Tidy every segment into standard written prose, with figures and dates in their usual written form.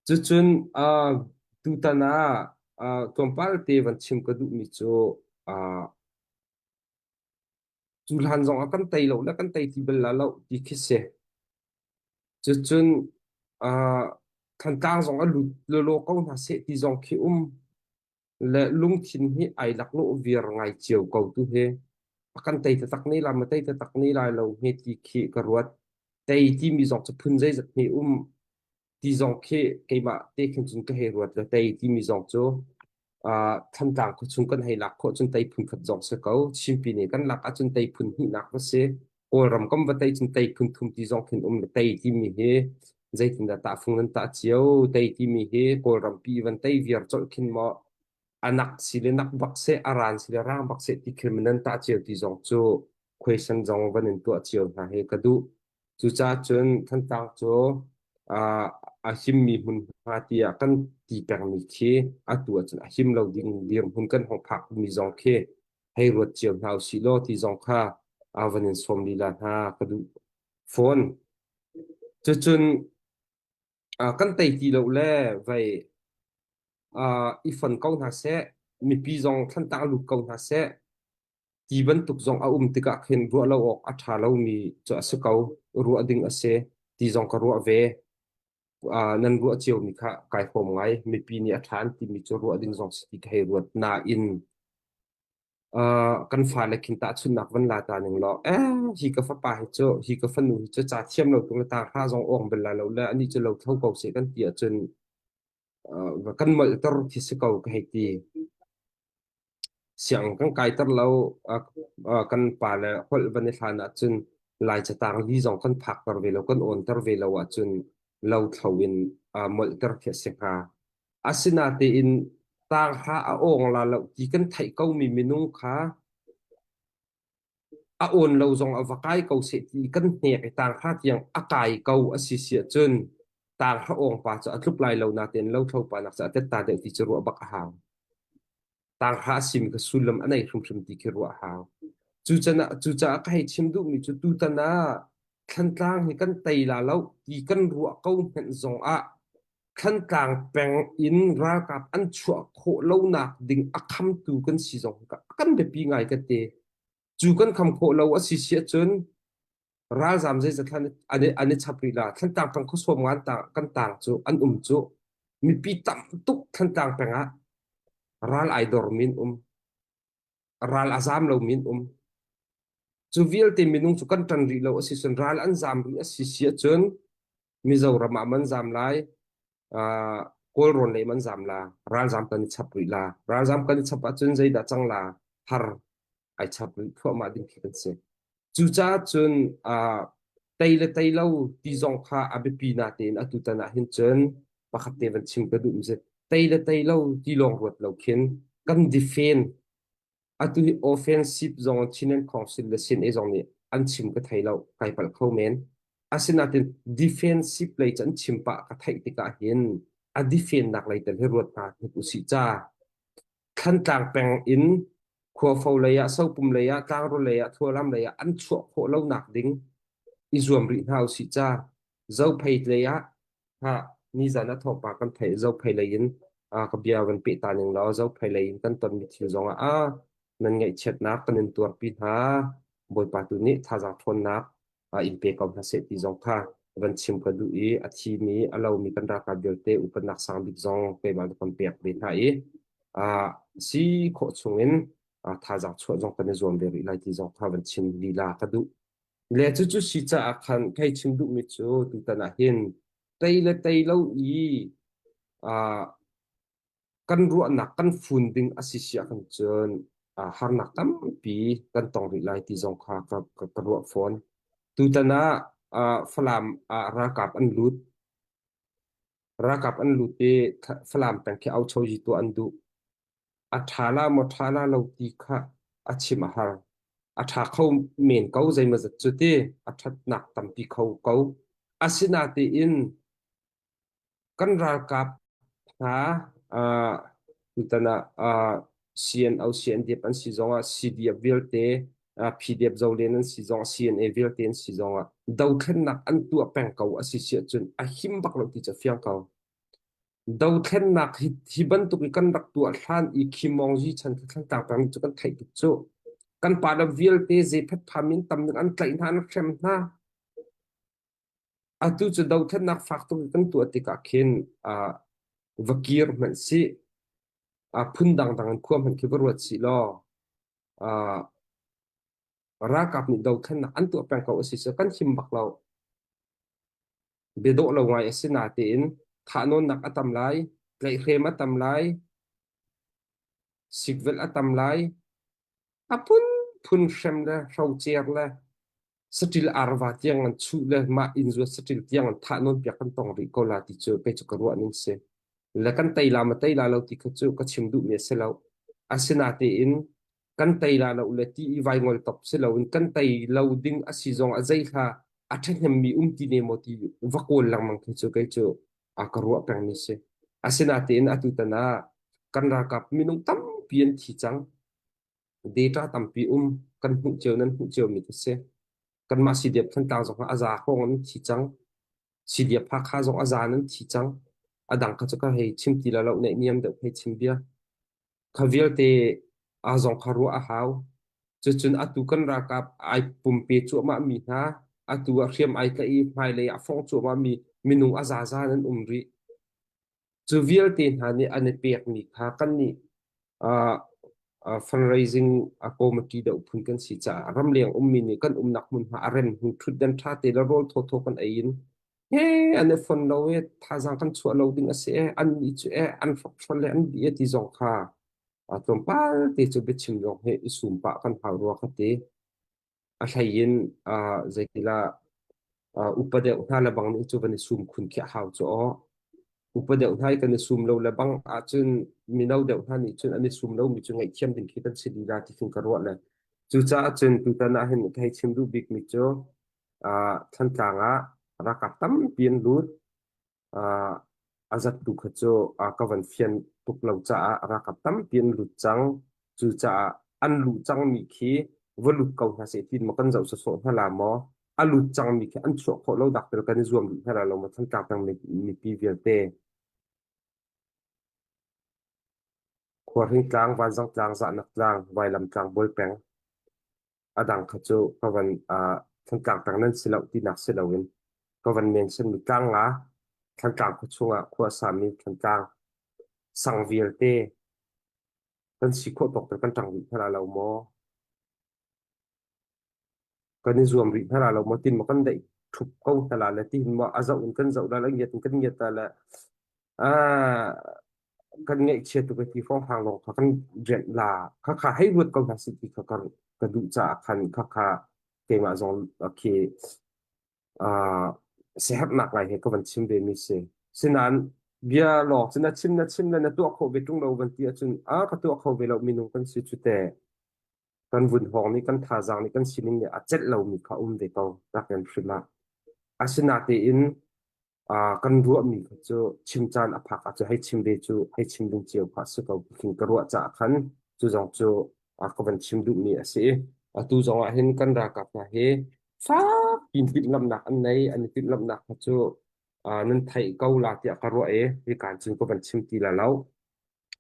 Cucun uh, tutan ah uh, tlawmpal te van chim ka duhmi cu uh, cu hlan zong ah kan tei lo le kan tei ti bal la lo ti khi si. Cucun uh, Thantlang zong a lut lawlaw ko hna seh ti zong khi um le lungthin hi ai laklawh viar ngai cio ko tu hi. A kan tei taktak ne la ma tei taktak ne lai lo hme ti khi ka ruat. Tei timi zong cu phun zeizat hme um ti zong khi keimah te khin cun ka hei ruat le tei timi zong cu uh, Thantlang khuachung kan hei lak khawh cun tei phun khat zong si ko. Chinpi nih kan lak ahcun tei phun hnihnak va si. Kawlram kam va tei cun tei phun thum ti zong khin um le tei timi hi zeitindah tahfung nan tah cio tei timi hi Kawlram pi van tei viar colh khin maw anak si le nak bak seh aran si le rang bak seh ti khin nan tah cio ti zong cu question zong van in tuah cio hna hi ka duh. Cucaah cun Thantlang cu uh, a himmi hmunhma tiah kan ti pengmi khi atu ahcun a him lo ding dirhmun kan hong phakmi zong khi hei ruat cio hna usih law ti zong kha uh, van in sawm lila hna ka duh fawn. Cucun uh, kan tei ti lo le vei uh, i fon ko hna seh, mipi zong Thantlang lut ko hna seh, Ti bantuk zong a um tikah khin ruah lo awk a ṭha lomi cu a si ko. Ruah ding a si ti zong ka ruah ve. Uh, nan ruah ciomi kha kai hrawm ngai. Mipi nih a ṭha an timi cu ruah ding zong si ti ka hei ruat. Nain uh, kan fale khin tahchunhnak van la ta ning law, eh, hi ka fapa hi cu, hi ka fanu hi cu ca thiam lo tung le tanghra zong awng bel lai lo le anih cu lo thlo ko seh kan ti ahcun uh, kan molhter khi si ko ka hei ti. Sianginn kan kaiter lo. Kan pale holh van i hlan ahcun Lai catang li zong kan phakter ve lo, kan awnter ve lo ahcun lothlo in molhter khi a si hnga. Asinatein tanghra a awng la lo ti kan theih komi minung kha a awn lo zong ah va kai ko seh ti kan hnek i tanghra tiang a kai ko a si si ahcun tanghra awng pa cu a tluk lai lo natein lothlo pa nak cu a tetta deuh ti cu ruah bak a hau. Tanghra a simi kha sullam a nei hrimhrim ti khi ruah a hau. Cucaah, cucaah ka hei chim duhmi cu tutan ah Thlantlang hi kan tei la lo ti kan ruah ko hmenh zong ah Thlantlang peng in ralkap an chuah khawh lonak ding a khamtu kan si zong kan biapi ngai ka ti. Cu kan kham khawh lo a si si ahcun ralzam zeizat hlan an i, an i chap rih la. Thlantlang peng khuasawm ngan tang, kan tang cu an um cu mipi tam tuk Thlantlang peng ah ral ai dor min um ral a zam lo min um cu vialte minung cu kan ṭan rih lo a si cun ral an zam rih a si si ahcun Mizoram ah man zam lai uh, Kawlrawn lei man zam la ralzam kan i chap rih la ralzam kan i chap ahcun zeidah cang la har ai chap rih thluahmah ding khi kan si cucaah cun uh, tei le tei lo ti zong kha a biapi na tein atu tan ah hin cun pakhat te van chim ka duh mi si tei le tei lo ti lawng ruat lo khin kan defend Atu hi offensive zong Chin and Council le CNA zong nih an chim ka thei lo, kai palh kho men. Asinain defensive lei cu an chim pah ka theih tikah hin a defend nak lei tel hi ruat hna hnik usih ca. Thlantlang peng in Khuafo lei ah, Sopum lei ah, Tlangro lei ah, Thualam lei ah an chuah khawh lo nak ding i zuam rih hna usih ca. Zophei lei ah Ha nizan ah thawngpang kan theih Zophei lei in ka bia van peh ta ning law Zophei lei in kan tonmi thil zong ah ah nan ngaihchiatnak kan in tuarpi hna Bawipa tu nih thazaang ṭhawnnak in pe ko hna seh ti zong kha van chim ka duh i a thimi a lomi kan ralkap vialte upatnak sang bik zong keimah nih kan pek ve hna i si khawh chungin thazaang chuah zong kan i zuam ve rih lai ti zong kha van chim lila ka duh. Le cucu si caah khan kei chim duhmi cu tutan ah hin tei le tei lo i uh, kan ruahnak kan fun ding a si si ahkhan cun uh, harnak tampi kan tong rih lai ti zong kha ka, ka, ka ruah fawn. Tutan ah uh, Falam ah ralkap an lut. Ralkap an lut i Falam peng khi auchoyi tuah an duh. A ṭha la maw ṭha la lo ti kha a chim a har. A ṭha kho men ko zeimawzat cu ti a ṭhatnak tampi kho ko. Asinatein kan ralkap hna uh, tutan ah uh, CNO, CNDF an si zongah CDF vialte uh, PDF Zolen an si zongah CNA vialte an si zongah dothlennak an tuah peng ko a si si ahcun a him bak lo ti cu a fiang ko. Dothlennak hi bantuk i kan rak tuah hlan i Khimawngzi chan kha Thlantlang peng cu kan theih tuk cu. Kan pa le vialte zeiphat pham in tam ning an tlaih hna an hrem hna. Atu cu dothlennak fak tuk in kan tuah tikah khin va kir hmanh sih, phun dangdang in khua hmanh khi va ruat sih law ralkap nih dothlennak an tuah peng ko a si cu kan him bak lo. Biadawh lo ngai a si natein thahnawnnak a tam lai, tlaihhrem a tam lai, sikvelh a tam lai, a phunphun hrem le hrocer le saṭil arva tiang an chuh le mah inn zuat saṭil tiang an thah nawnpiak kan tong rih ko la ti cu kei cu ka ruah ning si. Le kan tei la ma tei la lo ti kha cu ka chim duhmi a si lo. Asinatein kan tei la lo le ti i vai ngol top si loin kan tei lo ding a si zong a zeihla a ṭhahnemmi um ti ne maw ti va kawl lengmang khi cu kei cu a ka ruah pengmi si. Asinatein atutan ah kan ralkap minung tampi an thi cang. Data tampi um kan hmuh cio nan hmuh ciomi ka si. Kanmah CDF Thantlang zong ah a za hrawng an thi cang. CDF Hakha zong a za nan thi cang. A dang kha cu ka hei chim ti la lo naihniam deuh hei chim bia. Kha vialte aa zong kha ruah a hau. Cucun atu kan ralkap ai pumpe cuahmahmi hna, atu ah hriam ai tlaih i hmailei ah fong cuahmahmi minung a zaza nan um rih. Cu vialte hna nih an i pekmi kha kannih uh, uh, fundraising uh, committee deuh phun kan si caah ramleng ummi nih kan umnak hmunhma a rem hnu ṭhutdan ṭha te le rawl thawthaw kan ei in he an i fon lo i thazaang kan chuah lo ding a si e an nih cu e an hrokhrol le an bi e ti zong kha tlawmpal te cu biachim zong hi i sum pah kan hau rua ka ti. A hlei in zeitilah upa deuh hna le bang nih cu van i sum khun khi a hau cu aw. Upa deuh hna i kan i sum lo le bang ahcun mino deuh hna nih cun an i sum lomi cu ngaihthiam ding khi kan si lila ti khin ka ruah le. Cucaah cun tutan ah hin ka hei chim duh bikmi cu Thantlang ah ralkap tampi an lut. A zattu kha cu ka van fian tuk lo caah ralkap tampi an lut cang. Cucaah an luh cangmi khi va lut ko hna seh tiin maw kan zoh sawsawh hna la maw? A lut cangmi khi an chuah khawh lo dak tel kan i zuam rih hna la lo maw Thantlang peng mipi vialte? Khuahring tlang, Vanzang tlang, Zahnak tlang, Vailam tlang, Bawi peng. A dang kha cu ka van Thantlang peng nan si lo tinak si loin ka van mention mi tlang nga Thantlang khua chungah khua a sami Thantlang sang vialte kan si khawh tawk kan ṭang rih hna lo maw? Kan i zuam rih hna lo maw? Tin maw kan daih ṭhup ko hna la le tin maw a zoh in kan zoh la le ngiat in kan ngiat la le kan ngaihchia tuk ti hrawnghrang lawng kha kan rianh la khakha hei ruat ko hna sih ti kha ka duh caah khan khakha keimah zong khi siaherhnak ngai he ka van chim ve mi si. Sinain bia lawng cu na chim na chim le na tuah khawh ve ṭung lo van ti ahcun a ka tuah kho ve lo minung kan si cu teh. Kan vun hawng nih kan thazaang nih kan sining nih a celh lomi kha um ve ko rak kan hrim ah. Asinatein kan ruahmi kha cu chim caan a phak ahcun hei chim ve cu hei chim ding cio kha a si ko khin ka ruah caah khan cu zong cu ka van chim duhmi a si. Atu zong ah hin kan ralkap hna hi fak piin timhlamhnak an nei an i timhlamhnak kha cu nan theih ko la tiah ka ruah i hikaan cun ka van chim ti la lo.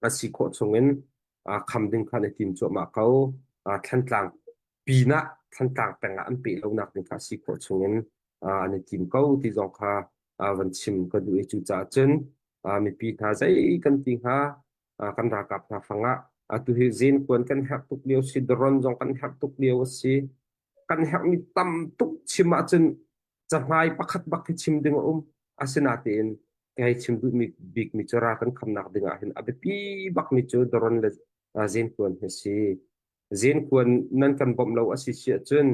A si khawh chungin kham ding kha an i tim cuahmah ko. Thlantlang pinah Thlantlang peng ah an peh lonak ding kha a si khawh chungin an i tim ko ti zong kha van chim ka duh i cucaah cun mipi hna zei kan ti hnga kan ralkap hna hrangah atu hi zenkuan kan herh tuk lio si drone zong kan herh tuk lio a si kan herhmi tam tuk chim ahcun cahmai pakhat bak hi chim ding a um asinatein ka hei chim duhmi bikmi cu ral kan khamnak ding ah hin a biapi bakmi cu drone le zenkuan hi a si Zenkuan nan kan bawmh lo a si si ahcun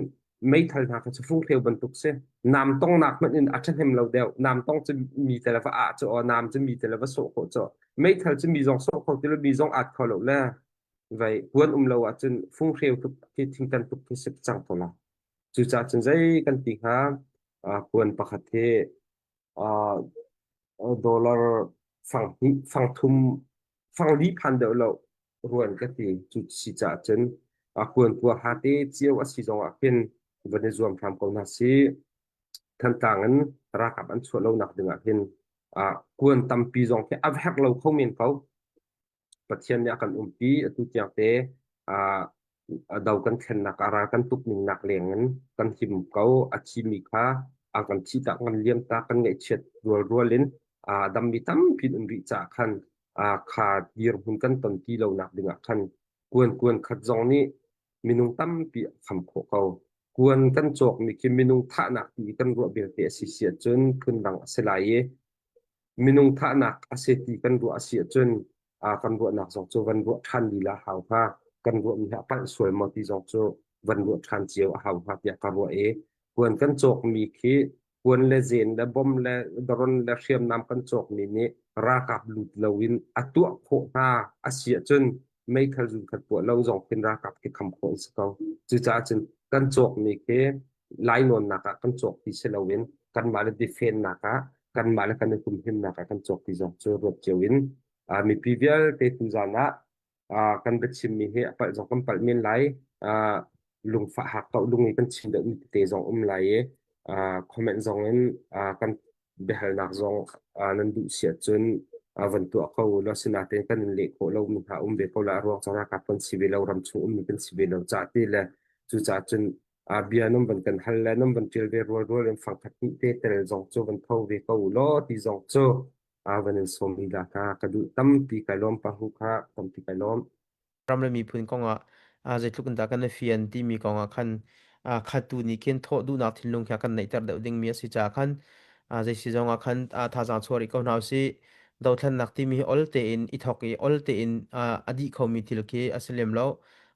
meithal hna kha cu funghreu bantuk si. Nam tongnak hmanh in a ṭhahnem lo deuh. Nam tong cu mi te le va ah cu aw, nam cu mi te le va sawh khawh cu. Meithal cu mi zong sawh kho ti lo, mi zong at kho lo le vai kuan um lo ahcun funghreu tuk khi thingtan tuk khi si cang ko la. Cucaah cun zei kan ti hnga kuan pakhat hi dollar fang hnih, fang thum, fang li phan deuh lo ruan ka ti. Cu si caah cun a kuan kua hate cio a si zong ah khin van i zuam hram ko hna sih. Thantlang in ralkap an chuah lonak ding ah hin. Kuan tampi zong khi a herh lo kho men ko. Pathian nih a kan umpi atu tiang te do kan thlennak ah ral kan tuk ning nak leng in kan him ko. A thimi kha a kan thi tak kan liam tak kan ngaihchiat rualrual in dammi tampi um rih caah khan kha dirhmun kan ton ti lo nak ding ah khan kuan kuan khat zong nih minung tampi a kham khawh ko. Kuan kan cawkmi khi minung thahnak ti kan ruah belte a si si ahcun phundang a si lai i minung thahnak a si ti kan ruah a si ahcun kan ruahnak zong cu van ruah ṭhan lila a hau hnga. Kan ruahmi hi a palh sual maw ti zong cu van ruah ṭhan cio a hau hnga tiah ka ruah i kuan kan cawkmi khi kuan le zen le bom le daron le hriamnam kan cawkmi nih ralkap lut loin a tuah khawh hna a si ahcun meithal zunkhat puah lo zong khin ralkap khi kham khawh an si ko. Cucaah cun kan cawkmi khi lainawnnak ah kan cawk ti si loin kanmah le defennak ah kanmah le kan i humhimnak ah kan cawk ti zong cu ruat cio in mipi vialte tuzaan ah kan biachimmi hi a palh zong kan palh men lai. Lungfah hak to lung i kan chim deuhmi tete zong um lai i comment zong in kan biahalnak zong nan duh si ahcun van tuah ko u law sinain kan in leh khawh lomi hna um ve ko la a ruang cu ralkap kan si ve lo ram chung ummi kan si ve lo ca ti le cucaah cun bia nan van kan hal le nan van ṭial ve rualrual in fangkhat hnih te tel zong cu van tho ve ko u law ti zong cu van in sawm hi la ka ka duh tampi kai lawm pa hu kha tampi kai lawm. Ram le miphun kongah zeitluk in dah kan i fian timi kongah khan khattu nih khin thawh duhnak thinlung kha kan neihter deuh dingmi a si caah khan zei si zongah khan thazaang chuah rih ko hna usih. Dothlennak timi hi ol tein i thawk i ol tein a dih khomi thil khi a si lem lo.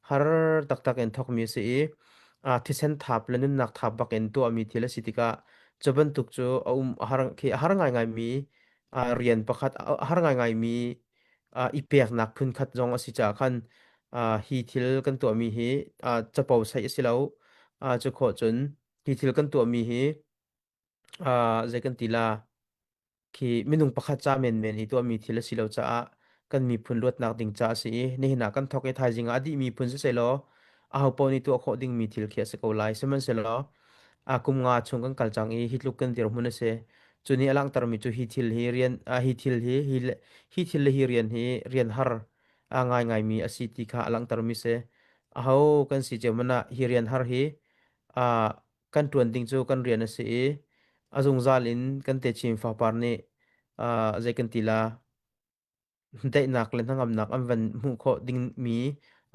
Har taktak in thawkmi a si i thisen thap le nunnak thap bak in tuahmi thil a si tikah cu bantuk cu a um a har khi a har ngaingaimi rian pakhat a har ngaingaimi i peknak phunkhat zong a si caah khan hi thil kan tuahmi hi capo saih a si lo. Cu khawh cun hi thil kan tuahmi hi zei kan ti la khi minung pakhat ca menmen i tuahmi thil a si lo caah kan miphun luatnak ding ca a si i nihin ah kan thawk i thaizing ah a dihmi phun siseh law aho paoh nih tuah khawh dingmi thil khi a si ko lai. Sihmanhsehlaw a kum nga chung kan kal cang i hi tluk kan dirhmun a si. Cu nih a langhtermi cu hi thil hi rian hi thil hi hi hi thil le hi rian hi rian har a ngaingaimi a si ti kha a langhtermi si. Aho kan si cio hmanh ah hi rian har hi kan ṭuan ding cu kan rian a si i a zungzal in kan techin fapar nih zei kan ti la daihnak le hnangamnak an van hmuh khawh dingmi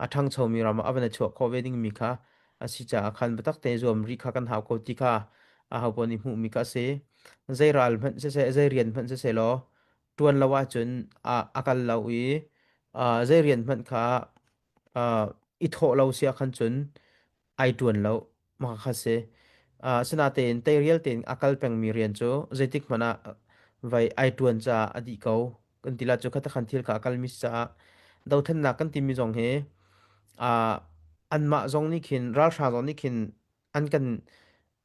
a ṭhangchomi ram ah a van i chuah khawh ve dingmi kha a si caah khan biatak te zuam rih kha kan hau ko ti kha aho paoh nih hmuhmi kha a si. Zei ral hmanh siseh, zei rian hmanh siseh law ṭuan lo ahcun a, a kal lo i zei rian hmanh kha i thawh lo si ahkhan cun ai ṭuan lo mah kha si. Asinain teirial tein a kal pengmi rian cu zeitik hmanh ah vai ai ṭuan caah a dih ko. Kan ti la cu kha khan thil kha a kalmi si caah dothlennak kan timi zong hi anmah zong nih khin ralhrang zong nih khin an kan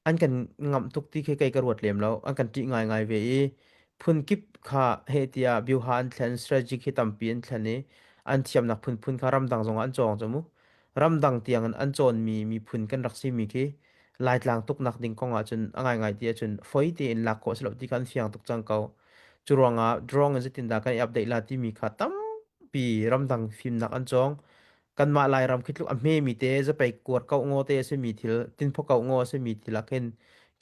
an kan ngamh tuk ti khi kei ka ruat lem lo. An kan ṭih ngaingai ve i phunkip kha heh tiah biuha an thlen, strategy khi tampi an thlen i an thiamnak phunphun kha ramdang zongah an cawng cu mu. Ramdang tiang in an cawnmi miphun kan rak simi khi Laitlang tuknak ding kong ahcun a ngaingai ti ahcun foi tein lak khawh a si lo ti kha an fiang tuk cang ko. Cu ruangah drone in zeitindah kan i update la timi kha tampi ramdang fimnak an cawng. Kanmah Lairam khi tluk a hmemi te zapei kuar ko ngaw te a simi thil tinphaw ko ngaw a simi thil ah khin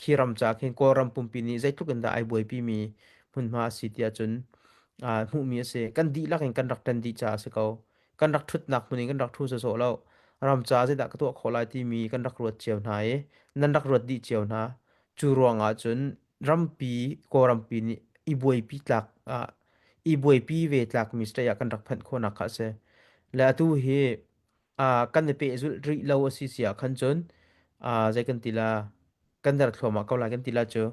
khi ram ca khin Kawlram pumpi nih zeitluk in dah ai buaipi mi hmunhma a si tiah cun hmuhmi a si. Kan dihlak in kan rak ṭan dih caah a si ko. Kan rak ṭhutnak hmun in kan rak ṭhu sawsawh lo. Ram ca zeidah ka tuah khawh lai timi kan rak ruat cio hna i nan rak ruat dih cio hna. Cu ruangah cun rampi Kawlrampi nih i buaipi tlak ah i buaipi ve tlakmi state ah kan rak phanh khawhnak kha a si. Le atu hi kan i pehzulh rih lo a si si ah khan cun zei kan ti la kan der thluahmah ko lai kan ti la cu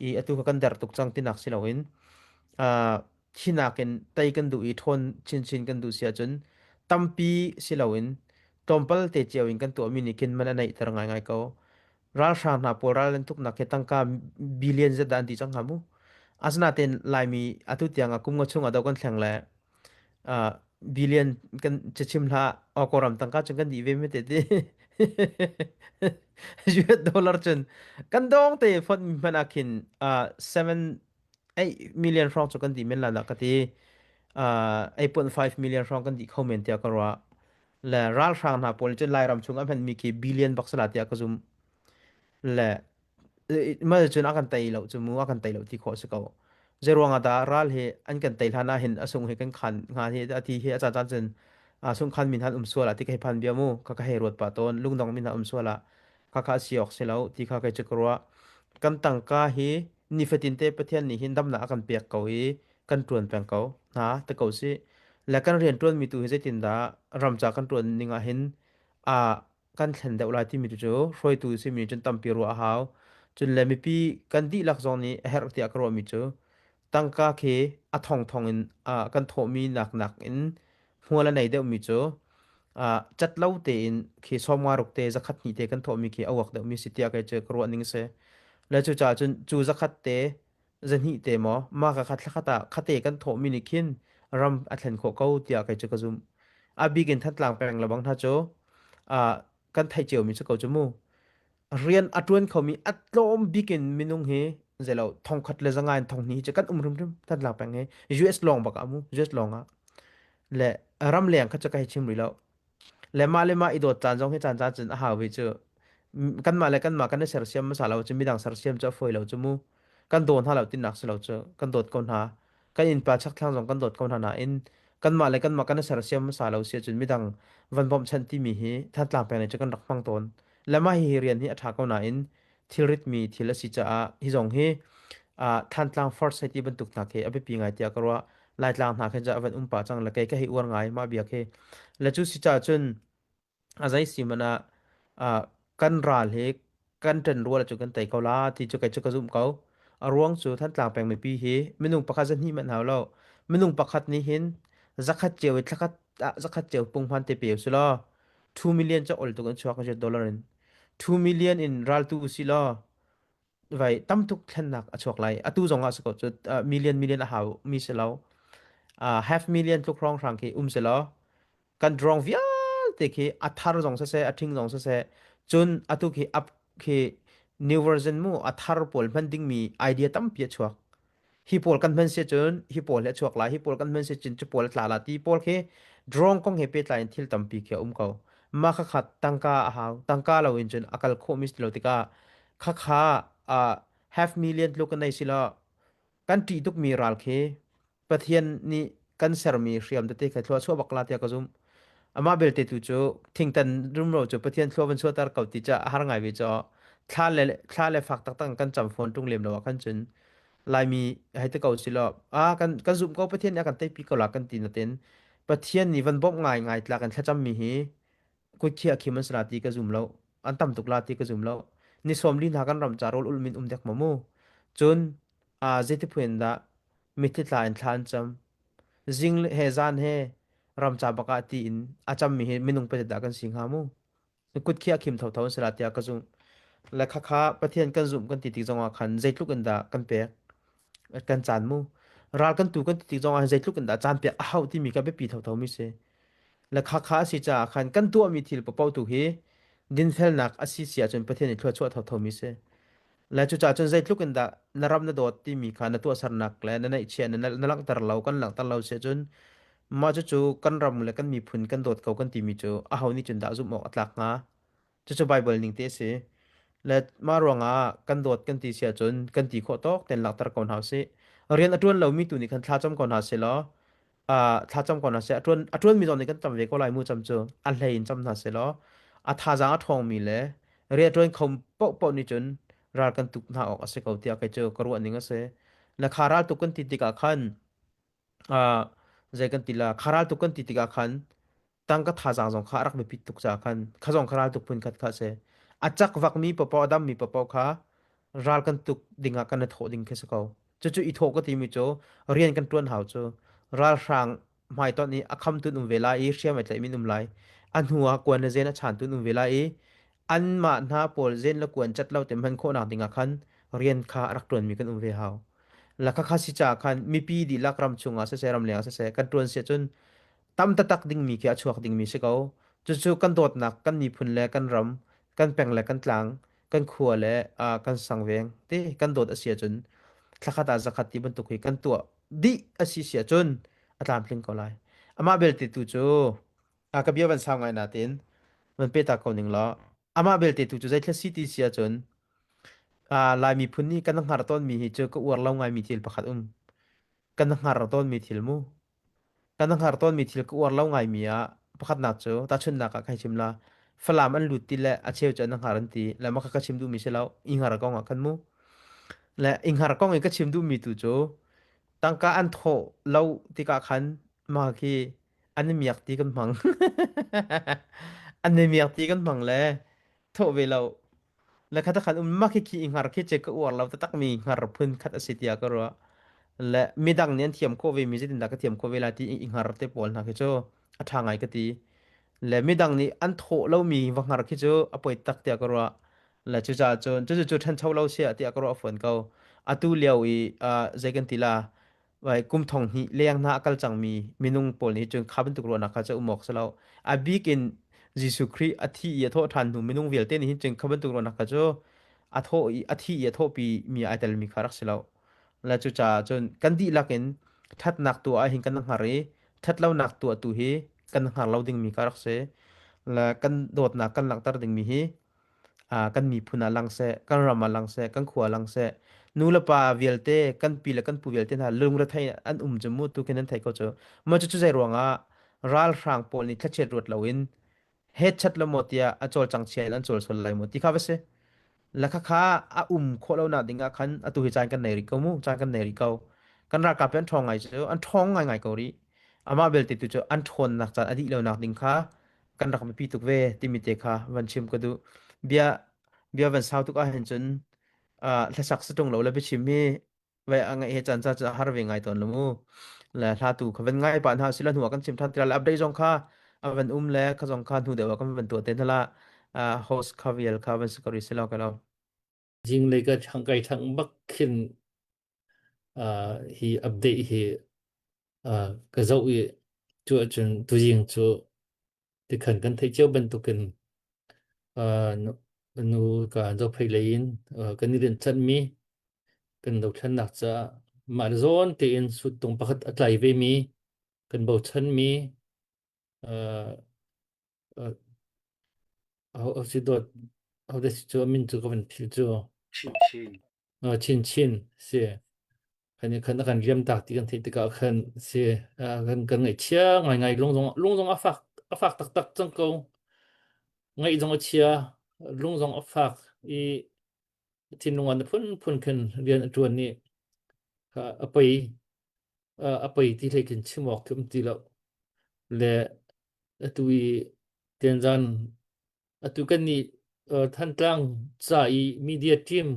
i atu kha kan der tuk cang tinak si loin thinak in tei kan duh i ṭhawn chinchin kan duh si ahcun tampi si loin tlawmpal te cio in kan tuahmi nih khin man a neihter ngaingai ko. Ralhrang hna pawl ral an tuknak hi tangka billion zat dah an ti cang hnga mu. Asinain Laimi atu tiang ah kum nga chung ah do kan thleng le billion kan cachim hlah Kawlram tangka cun kan dih ve me te ti. US dollar cun kan dong te font mi hmanh ah khin 7. 8 million hrawng cu kan dih men la dah ka ti. 8.5 million hrawng kan dih kho men tiah ka ruah. Le ralhrang hna pawl cun Lairam chung an hmanmi khi billion bak sala tiah ka zumh. Le mah cun a kan tei lo cu mu a kan tei lo ti khawh si ko. Zeiruang ah dah ral hi an kan tei hlan ah hin a sung hi kan khan hnga hi a ti hi a caan caan cun a sung khan min han um sual ah ti ka hei phan bia mu ka ka hei ruat pah tawn lungdong min han um sual ah khakha si awk si lo ti kha kei cu ka ruah. Kan tangka hi nifatin te Pathian nih hin damnak a kan pek ko i kan ṭuan peng ko hna ti ko si. Le kan rian ṭuanmi tu hi zeitindah ramca kan ṭuan ning ah hin a kan thlen deuh lai timi tu cu hruaitu simi cun tampi ruah a hau. Cun le mipi kan dihlak zong nih a herh tiah ka ruahmi cu tangka khi a thongthong in kan thawhmi nak nakin hmual a nei deuhmi cu cat lo tein khi sawmnga ruk te zakhat hnih te kan thawhmi khi a uak deuhmi si tiah kei cu ka ruah ning si. Le cucaah cun cu zakhat te zahnih te maw mah ka kha thlakhat ah khate kan thawhmi nih khin ram a thlen khawh ko tiah kei cu ka zumh. A bik in Thantlang peng lebang hna cu kan theih ciomi si ko cu mu. Rian a ṭuan khomi a tlawm bik in minung hi zeilo thongkhat le zanga in thonghnih hi cu kan um hrimhrim Thantlang peng hi US lawng bak ah mu US lawng ah le ramleng kha cu ka hei chim rih lo. Le mah le mah i dawt caan zong hi caan caan cun a hau ve cu. Kanmah le kanmah kan i sersiam hmasa lo cu midang sersiam cu a fawi lo cu mu. Kan daw hna lo tinak si lo cu. Kan dawt ko hna. Kan innpa chakthlang zong kan dawt ko hna nain kanmah le kanmah kan i sersiam hmasa lo si ahcun midang van bawmhchanh timi hi Thantlang peng nih cu kan rak hmang tawn. Le mah hihi rian hi a ṭha ko nain thilritmi thil a si caah hi zong hi Thantlang First hei ti bantuk hna khi a biapi ngai tiah ka ruah. Laitlang hna khin cu a van um pah cang le kei ka hei uar ngai mah bia khi. Le cu si caah cun a zei si man ah kan ral hi kan ṭan rual cu kan tei ko la ti cu kei cu ka zumh ko. A ruang cu Thantlang peng mipi hi minung pakhat zahnih hmanh hau lo. Minung pakhat nih hin zakhat cio i thlakhat ah zakhat cio punghman te pe usih law 2 million cu ol tuk in chuak dollar in. 2 million in raltu usih law vai tamtuk thlennak a chuak lai. Atu zong ah si ko cu million million a hau mi si lo. Half million tluk hrawng hrang khi um si law kan drone vialte khi a thar zong siseh a ṭhing zong siseh cun atu khi up khi new version mu a thar pawl hman dingmi idea tampi a chuak. Hi pawl kan hman si cun hi pawl hi a chuak lai, hi pawl kan hman si cun cu pawl a tla la ti pawl khi drone kong he pehtlai in thil tampi khi a um ko. Mah khakha tangka a hau. Tangka lo in cun a kal khawhmi si lo tikah khakha half million tluk kan nei si lo kan ṭih tukmi ral khi Pathian nih kan sermi hriam tete kha thlua chuah bak la tiah ka zumh. Amah belte tu cu thingtan rumro cu Pathian thlua van chuahter ko ti ca a har ngai ve caw thla le fak taktak kan cam fawn ṭung lem lo ah khan cun Laimi hei ti ko si law a kan zumh ko Pathian nih a kan teipi ko la kan ti natin Pathian nih van bawmh ngai ngai tlak in thlacam mi hi kut khiah khim an si la ti ka zum lo an tam tuk la ti ka zum lo ni 40 hna kan ram ca rawl ul min um dek ma mu cun a zeiti phuin dah mitthli tla in thla an cam zing he zan he ram ca bak ah ti in a cam mi hi minung pazit dah kan si hnga mu kut khi a khim thotho an si la tiah ka zumh. Le khakha Pathian kan zumh kan ti tik zongah khan zeitluk in dah kan pek kan caan mu. Ral kan tu kan ti tik zongah zeitluk in dah caan pek a hauh timi ka biapi thotho mi si. Le khakha a si caah khan kan tuahmi thil paoh tu hi dinfelnak a si si ahcun Pathian nih thluachuah thotho mi si. Le cucaah cun zeitluk in dah na ram na dawt timi kha na tuahsernak le na neihchiah na langhter lo kan langhter lo si ahcun mah cucu kan ram le kan miphun kan dawt ko kan timi cu aho nih cun dah zumh awk a tlak hnga? Cucu Baibal ning te a si. Le mah ruangah kan dawt kan ti si ahcun kan ti khawh tawk tein langhter ko hna usih. Rian a ṭuan lomi tu nih khan thlacam ko hna seh law thlacam ko hna seh. A ṭuanmi zong nih kan cam ve ko lai mu cam cu. A hlei in cam hna seh law a thazaang a ṭhawngmi le rian a ṭuan kho paohpaoh nih cun ral kan tuk hna awk a si ko tiah kei cu ka ruah ning a si. Le kha ral tuk kan ti tikah khan zei kan ti la kha ral tuk kan ti tikah khan tangka thazaang zong kha a rak biapit tuk caah khan kha zong kha ral tuk phun khat kha a si. A cak vakmi paohpaoh a dammi paohpaoh kha ral kan tuk dingah kan i thawh ding khi si ko. Cucu i thawh ka timi cu rian kan ṭuan hau cu ralhrang hmaitonh i a khamtu an um ve lai i hriam ai tlaihmi an um lai. A hnu ah kuan le zen a chaantu an um ve lai i anmah hna pawl zen le kuan cat lo te hman khawhnak dingah khan rian kha a rak ṭuanmi kan um ve hau. La khakha si caah khan mipi dihlak ram chungah siseh ramleng ah siseh kan ṭuan si ahcun tam taktak dingmi khi a chuak dingmi si ko. Cucu kan dawtnak, kan miphun le kan ram, kan peng le kan tlang, kan khua le kan sangveng ti kan dawt a si ahcun. Thlakhat ah zakhat ti bantuk hi kan tuah dih a si si ahcun a tlamtling ko lai. Amah belte tu cu a ka bia van sau ngai natin van pe ta ko ning law amah belte tu cu zeithla si ti si ahcun Lai miphun nih kan hngar tawnmi hi cu ka uar lo ngaimi thil pakhat um. Kan hngar tawnmi thil mu. Kan hngar tawnmi thil ka uar lo ngaimi ah pakhatnak cu tahchunhnak ah kai chim la Falam an lut ti le a cheu cu an hngar an ti le mah kha ka chim duhmi si lo i hngar kong ah khan mu. Le i hngar kong i ka chim duhmi tu cu tangka an thawh lo tikah khan mah khi an i miak ti kan hmang. An i miak ti kan hmang le thawh ve lo le kha khan um mah khi khi i hngar khi che ka uar lo taktak mi hngar phun khat a si tiah ka ruah. Le midang nih an thiam khawh ve mi zeitindah ka thiam khawh ve lai ti i hngar te pawl hna khi cu a ṭha ngai ka ti. Le midang nih an thawh lomi va hngar khi cu a poi tak tiah ka ruah. Le cucaah cun cucu cu ṭhancho lo siah tiah ka ruah fawn ko. Atu lio i zei kan ti la vai kum thong hnih leng hna a kal cangmi minung pawl nih cun kha bantuk ruahnak kha cu um awk si lo. A bik in Jesuh Khrih a thi i a thawh ṭhan hnu minung vialte nih hin cun kha bantuk ruahnak kha cu a thawh i a thi i a thawhpi mi ai telmi kha rak si lo. Le cucaah cun kan dihlak in ṭhatnak tuah ah hin kan hngar i ṭhatlonak tuah tu hi kan hngar lo dingmi kha rak si. Le kan dawtnak kan langhter dingmi hi kan miphun ah lang seh, kan ram ah lang seh, kan khua ah lang seh. Nu le pa vialte, kan pi le kan pu vialte hna lungrethei an um cu mu tu khin nan theih ko cu. Mah cucu zei ruangah ralhrang pawl nih thlachiat ruat loin headchat lo maw tiah a cawlcang chia in an cawl sual lai maw ti kha va si. La khakha a um khawh lo nak ding ah khan atu hi caan kan nei rih ko mu, caan kan nei rih ko. Kan ralkap hi an ṭhawng ngai cu, an ṭhawng ngaingai ko rih. Amah belte tu cu an ṭhawnnak caan a dih lo nak ding kha kan rak biapi tuk ve timi te kha van chim ka duh. Bia bia van sau tuk ahhin cun hlasak si ṭung lo le biachim hi vai a ngaih he caan ca cu a har ve ngai tawn lo mu. Le hla tu kha van ngai pah hna sila hnu ah kan chim ṭhan ti la le update zong kha a van um le kha zong kha hnu deuh ah kan van tuah te hna la host kha vial kha van si ko rih si lo ka lo. Zinglei ka ṭhang kai ṭhang bak khin hi update hi ka zoh i cu ahcun tuzing cu tikhan kan theih cio bantukin nu ka zophei lei in kan i rinhchanhmi kan dothlennak caah mah le zawn tein suttung pakhat a tlai vemi kan bochanmi ho si dawt ho si cu a min cu ka van philh cu Chin chin. Chinchin si. Kan i khan a kan riam tak ti kan theih tikah khan si kan kan ngaihchia ngaingai lung zong lung zong a fak a fak taktak cang ko. Ngaih zong a chia, lung zong a fak i thinlung ah na phunphun khin rian a ṭuan i a pei a pei ti hlei khin chim awk khi um ti lo. Le atu i tianzan Atu kan nih Thantlang ca i media team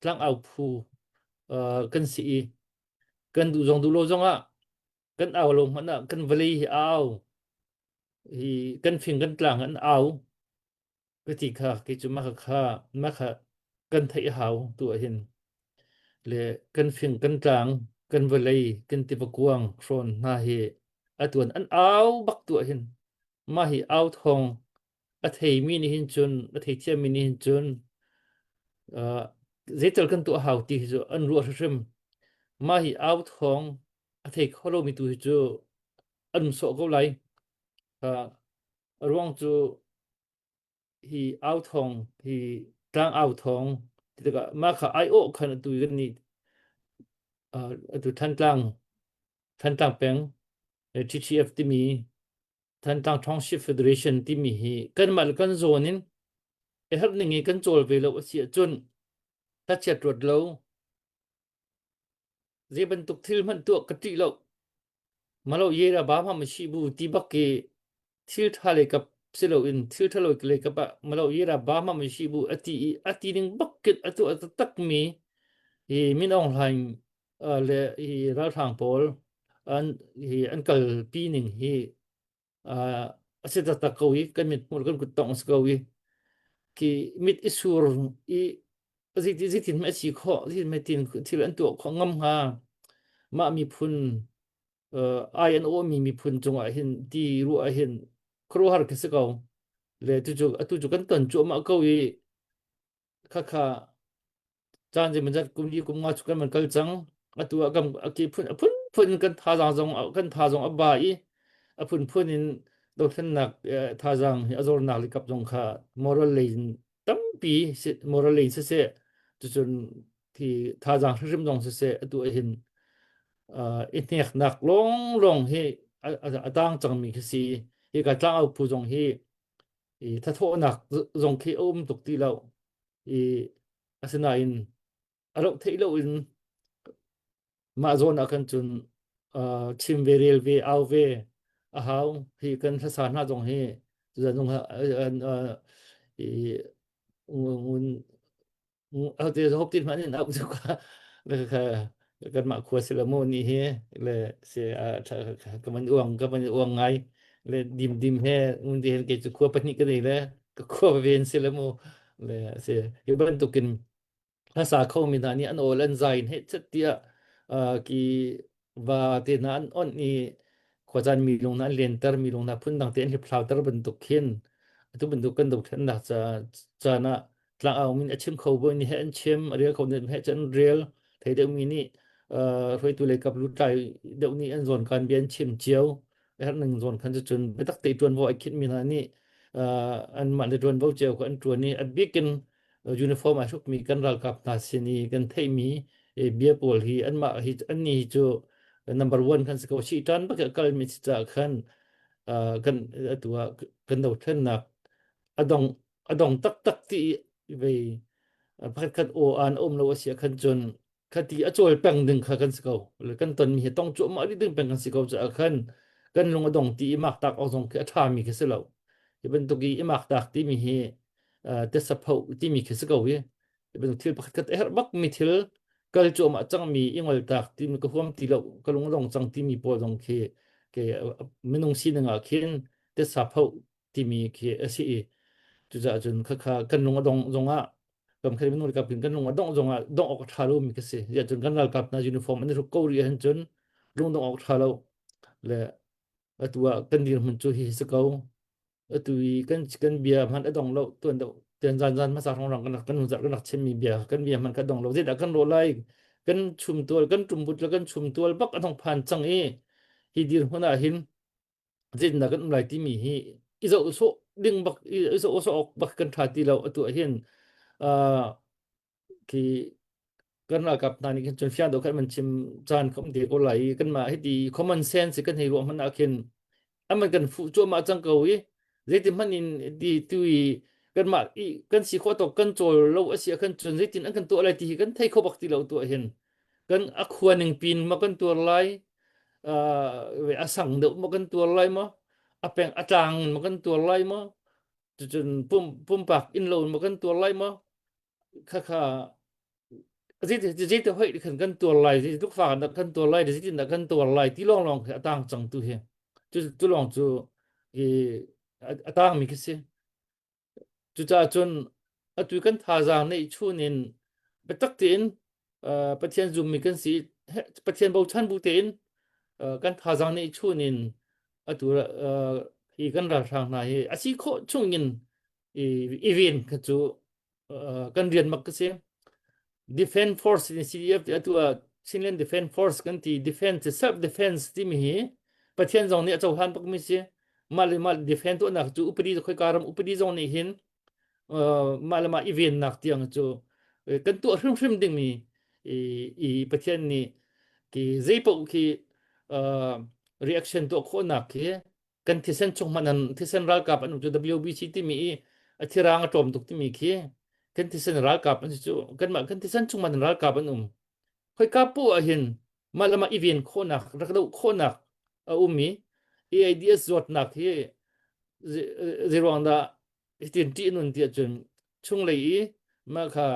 tlangau phu kan si i kan duh zong duh lo zongah kan au lo hmanh ah kan vawlei hi a au hi kan fing kan tlang an au ka ti kha kei cu mah kha mah kha kan theih a hau tu ah hin le kan fing kan tlang kan vawlei kan tiva kuang hrawn hna hi atuan an au bak tu ah hin mah hi au thawng a theimi nih hin cun a theithiammi nih hin cun uh, zeital kan tuah hau ti hi cu an ruah hrimhrim mah hi au thawng a thei kho lomi tu hi cu an um sawh ko lai uh, a ruang cu hi au thawng hi tlang au thawng ti tikah mah kha ai awh khan atu kan nih uh, atu Thantlang Thantlang peng TTF timi Thantlang Township Federation timi hi kanmah le kan zawn in a herh ning i kan cawl ve lo a si ahcun hlachiat ruat lo zei bantuk thil hmanh tuah ka ṭih lo malo ye ra ba ma ma shi bu ti bak i thil ṭha lei kap si loin thil ṭha lo lei kap ah malo ye ra ba ma ma shi bu ati i ati ning bak kin atu a tak mi hi Min Aung Hlaing le hi ralhrang pawl an hi an kalpi ning hi a si taktak ko i kan mit hmur kan kut tong si ko i khi mit i sur i zeitin ma si khawh zeitin ma tin thil an tuah khawh ngam hnga mah miphun ai an awmi miphun cungah hin ti ruah hin khuaruahhar khi si ko le tu cu atu cu kan ton cuahmah ko i khakha. Caan zeimawzat kum li kum nga cu kan van kal cang. Atu ah kan a ki phun a phunphun in kan thazaang zong kan tha zong a ba i a phunphun in dothlennak thazaang hi a zornak le kap zong kha moral lei in tampi moral lei in siseh cucun thi thazaang hrimhrim zong siseh atu ah hin i hneknak lawnglawng hi a tang cangmi khi si. Hika tlangau phu zong hi i thathawhnak zong khi a um tuk ti lo. I asinain a loh theih loin mah zawn ah khan cun chim ve rel ve au ve a hau hi kan hlasa hna zong hi zan zong i ngun te hop tin hman in au cu ka kan mah khua si la mu ni hi le se ka man uang ka man uang ngai le dim dim he ngun di hen ke chu khua pahnih ka nei le ka khua ven si le mu le se hi bantukin hlasa khomi hna nih an awl an zai in heh tiah ki va te hna an onh i khuacaan mi lung hna an lenter mi lung hna phundang te an hliphlauter bantuk khin atu bantuk kan dothlennak ca caan ah tlangau min a chim kho bawi nih heh an chim a rel kho nih heh an rel thei deuh mi nih hruaitu lei kap lutlai deuh nih an zawn kan bia an chim cio herh ning zawn khan cun biatak te ṭuanvo ai khinh mi hna nih anmah le ṭuanvo cio kha an ṭuan i a bik in uniform ai hrukmi kan ralkap hna sin i kan theihmi bia pawl hi anmah hi annih hi cu number one kan si ko si ṭan bak a kalmi si caah khan kan atu ah kan dothlennak a dong a dong taktak ti vei pakhat khat aw an um lo a si ah khan cun khati a cawl peng ding kha kan si ko le kan tonmi hi tong cuahmah rih ding peng kan si ko caah khan kan lung a dong ti i mak tak awk zong khi a ṭhami khi si lo hi bantuk i i mak tak timi hi tesapho timi khi si ko hi hi bantuk thil pakhat khat a herh bak mi thil kal cuahmah cangmi i ngol tak timi ka huam ti lo ka lung a dong cang timi pawl zong khi ke minung sining ah khin tesapho timi khi a si i cucaah cun khakha kan lung a dong zongah kam khat minung ralkap in kan lung a dongh zongah dongh awk a ṭha lomi ka si. Ziah cun kan ralkap hna uniform an i hruk ko rih ahhin cun lung dongh awk ṭha lo. Le atu ah kan dirhmun cu hi si ko. Atu i kan kan bia hmanh a dong lo tuan deuh tuan zan zan hmasa hrawng kan rak kan zarh kan rak chimmi bia kan bia hmanh ka dong lo. Zeidah kan rawh lai? Kan chumtual kan ṭumbut le kan chumtual bak a hong phan cang i hi dirhmun ah hin zeitindah kan um lai timi hi i zoh sawh ding bak i zoh sawh awk bak kan ṭha ti lo atu ah hin uh, khi kan ralkap hna nih khin cun fiang deuh khan man chim caan kha um te ko lai i kanmah hiti common sense kan hei ruah hmanh ah khin aman kan fuh cuahmah cang ko i zeitin hmanh in ti tu i kanmah i kan si khawh tawk kan cawl lo a si ah khan cun zeitin an kan tuah lai ti hi kan thei kho bak ti lo tu ah hin kan a khua ning pin ma kan tuar lai a sang deuh maw kan tuar lai maw a peng a tlang in maw kan tuar lai maw cucun pum pumpak inn lo in maw kan tuar lai maw khakha zeiti hoi khan kan tuar lai zeitluk fak dah kan tuar lai zeitin dah kan tuar lai ti lawng lawng khi a tang cang tu hi cu cu lawng cu i a tang mi khi si Cucaah cun atu kan thazaang neihchun in biatak tein uh, Pathian zummi kan si Pathian bochan bu tein uh, kan thazaang neihchun in atu uh, hi kan ralhrang hna hi a si khawh chung in i, i ven kha cu uh, kan rian mak ka si. Defense Force in CDF ti atu ah Chinland Defense Force kan ti defense self defense timi hi Pathian zong nih a cohlan bakmi si mah le mah defend tuahnak cu upadi khoika ram upadi zong nih hin mah le mah i vennak tiang cu kan tuah hrimhrim dingmi i, i Pathian nih ki zeipaoh khi reaction tuah khawhnak khi kan thisen chung hmanh an thisen ralkap an um cu WBC timi i a thirang a tlawm tuk timi khi kan thisen ralkap an si cu kanmah kan thisen chung hmanh ralkap an um khoika pu ah hin mah le mah i ven khawhnak rak doh khawhnak a um i AIDS zawtnak hi zeiruang dah hitin ṭih nun tiah cun chunglei i mah kha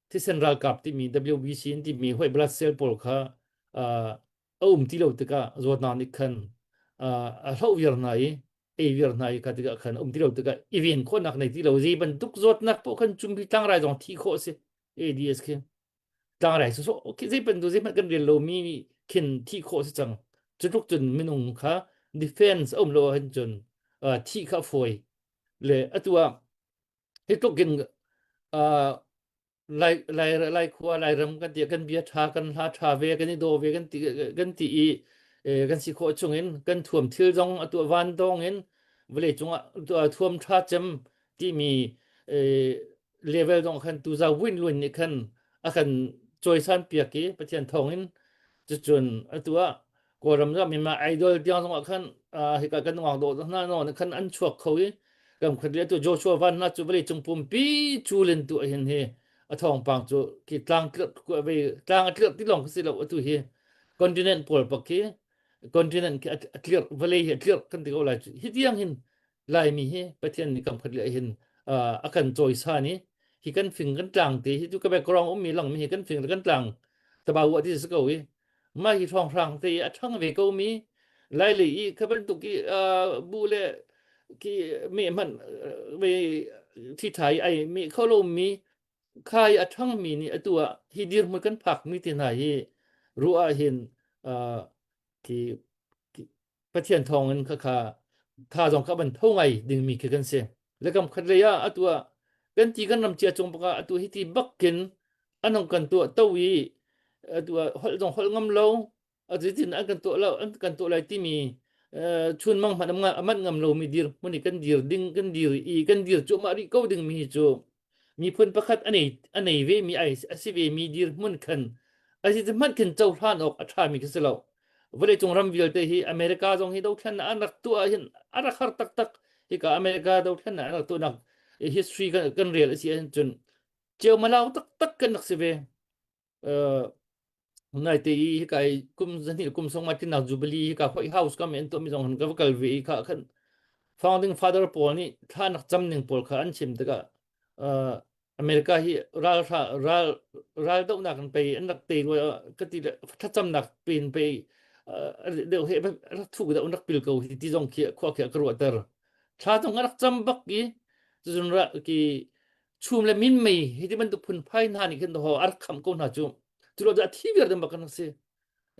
thisen ralkap timi WBC in timi white blood cell pawl kha a um ti lo tikah zawtnak nih khan a hloh viar hna i ei viar hna i kha tikah khan um ti lo tikah i ven khawhnak nei ti lo zei bantuk zawtnak paoh khan cumpi tlangrai zong thi khawh a si ADS khi tlangrai so khi zei bantuk zei hmanh kan rel lomi khin thi khawh si cang cu tluk cun minung kha defense a um lo ahhin cun thi kha a fawi le atu ah hi tluk in. Lai Lai Lai khua Lairam kan ti kan bia ṭha kan hla ṭha ve kan i daw ve kan ti kan ti i kan si khawh chungin kan thuam thil zong atu van dawng in vawlei cungah thuam ṭha cem timi level zong khan tu za win lun nih khan a kan cawisan piak i Pathian thawngin cucun atu ah Kawlram zong Myanmar idol tiang zong ah khan hika kan nungak dawh hna no khan an chuak kho i kam khat le tu Joshua Van na cu vawlei cung pumpi culin tu hin hi a thawngpang cu ki tlang ve tlang a tlirh ti lawng khi si lo atu hi continent pawl pak khi continent khi a tlirh vawlei hi a tlirh kan ti ko lai hi tiang hin Laimi hi Pathian nih kam khat le hin a kan cawisan i hi kan fing kan tlang te hi tu ka background ummi langmi hi kan fing le kan tlang tabau ah ti si ko i mah hi hrawnghrang te i a ṭhang ve ko mi Lailei i kha bantuk i bu le ki me hmanh ve thi ṭha i ai me kho lo mi kha i a ṭhang mi nih atu ah hi dirhmun kan phak mi te hna hi ruah ah hin khi Pathian thawngin khakha tha zong kha ban tho ngai dingmi khi kan si. Le kam khat lei ah atu ah kan ti kan ram cia cung baka atu hi ti bakin anong kan tuah to i atu ah holh zong holh ngam lo atu tin an kan tuah lo an kan tuah lai timi chun mang hmanh aman ngam lo mi dir mun i kan dir ding kan dir i kan dir cuahmah rih ko ding mi hi cu miphun pakhat a nei a nei ve mi ai a si ve mi dirhmun khan a si hmanh khin cohlan awk a ṭha mi khi si lo vawleicung ram vialte hi America zong hi dothlennak an rak tuah hin a rak har taktak hika America dothlennak an rak tuahnak history kan, kan rel a si ahcun cun ceu malau taktak kan rak si ve Naite i hika i kum zahnih kum sawmnga tlinnak jubilee hika White House kam i an tuahmi zong han ka va kal ve i kha khan founding father pawl nih thla cam ning pawl kha an chim tikah uh, America hi ral ral ral dohnak in pei an rak tei rua ka ti le thlacamnak pen pei deuh he rak thuk deuh an rak pil ko hi ti zong khi khua khi ka ruahter thla zong a rak cam bak i cun ra ki chum le minmei hi ti bantuk phunphai hna nih khin ho a rak kham ko hna cu cu lo a thi viar ding bak kan si